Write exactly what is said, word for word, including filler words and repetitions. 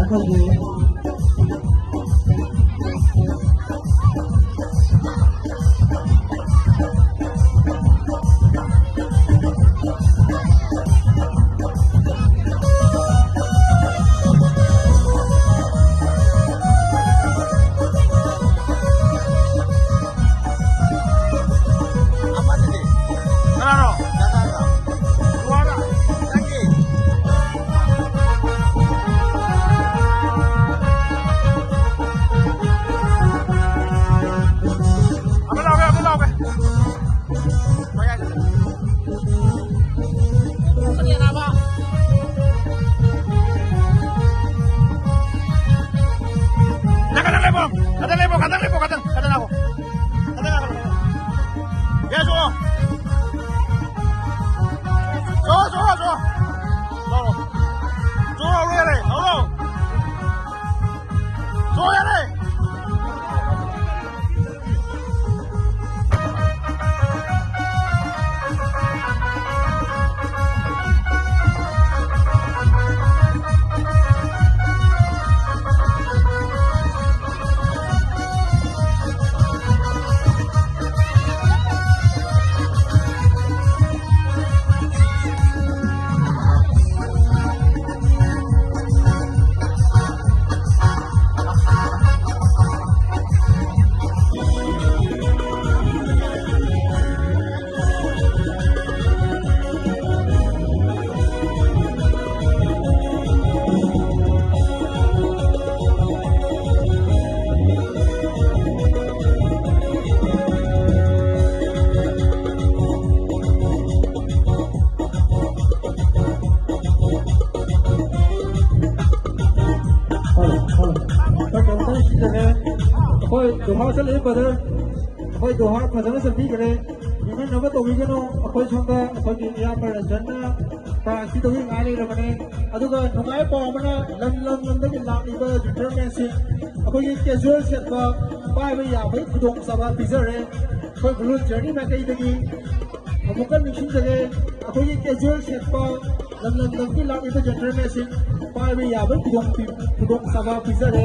ꯑꯩꯈꯣꯏꯒꯤ ꯑꯃꯗꯨꯗꯤ? ꯀꯅꯥꯅꯣ? ꯗꯥꯗꯥꯗꯣ꯫ ꯅꯨꯄꯥꯔꯣ? ꯅꯪꯒꯤ? ꯑꯃ ꯂꯥꯎꯒꯦ, ꯑꯃ ꯂꯥꯎꯒꯦ꯫ ꯃꯌꯥꯏꯗ꯫ ꯅꯪ ꯈꯇꯪ ꯂꯦꯞꯄꯣ꯫ ꯈꯇꯪ ꯂꯦꯞꯄꯣ, ꯈꯇꯪ ꯂꯦꯞꯄꯣ, ꯈꯇꯪ, ꯈꯇꯪ ꯂꯥꯛꯑꯣ꯫ ꯈꯇꯪ ꯂꯥꯛꯑꯣ꯫ ꯌꯥ, ꯆꯣ꯫ ꯆꯣ, ꯆꯣ, ꯆꯣ꯫ ꯆꯣ, ꯆꯣ, ꯌꯥꯔꯦ꯫ ꯂꯥꯛꯑꯣ꯫ ꯆꯣ, ꯌꯥꯔꯦ꯫ ꯍꯣꯏ, ꯍꯣꯏ꯫ ꯈꯔ ꯀꯩꯅꯣꯝꯇ ꯁꯤꯟꯖꯒꯦ꯫ ꯑꯩꯈꯣꯏ ꯗꯣꯍꯥ ꯆꯠꯂꯦ, brother꯫ ꯑꯩꯈꯣꯏ ꯗꯣꯍꯥ ꯐꯖꯅ ꯆꯠꯄꯤꯈ꯭ꯔꯦ꯫ ꯅꯤꯡꯍꯟꯅꯕ ꯇꯧꯕꯤꯒꯅꯨ꯫ ꯑꯩꯈꯣꯏ ꯁꯣꯝꯗ ꯑꯩꯈꯣꯏꯒꯤ ꯏꯌꯥꯝꯕ ꯔꯟꯖꯟꯅ prize ꯄꯤꯗꯧꯒꯤ ꯉꯥꯏ ꯂꯩꯔꯕꯅꯦ꯫ ꯑꯗꯨꯒ ꯅꯨꯡꯉꯥꯏꯕ ꯄꯥꯎ ꯑꯃꯅ, ꯂꯝ ꯂꯝ ꯂꯝꯗꯒꯤ ꯂꯥꯛꯂꯤꯕ gentlemanꯁꯤꯡ ꯑꯩꯈꯣꯏꯒꯤ casual ꯁꯦꯠꯄ ꯄꯥꯏꯕ ꯌꯥꯕꯒꯤ ꯈꯨꯗꯣꯡꯆꯥꯕ ꯄꯤꯖꯔꯦ꯫ ꯑꯩꯈꯣꯏ Blue Journey ꯃꯥꯏꯀꯩꯗꯒꯤ ꯑꯃꯨꯛꯀ ꯅꯤꯡꯁꯤꯡꯖꯒꯦ, ꯑꯩꯈꯣꯏꯒꯤ casual ꯁꯦꯠꯄ ꯂꯝ ꯂꯝ ꯂꯝꯒꯤ ꯂꯥꯛꯂꯤꯕ gentlemanꯁꯤꯡ ꯄꯥꯏꯕ ꯌꯥꯕ ꯈꯨꯗꯣꯡ ꯄꯤ- ꯈꯨꯗꯣꯡꯆꯥꯕ ꯄꯤꯖꯔꯦ꯫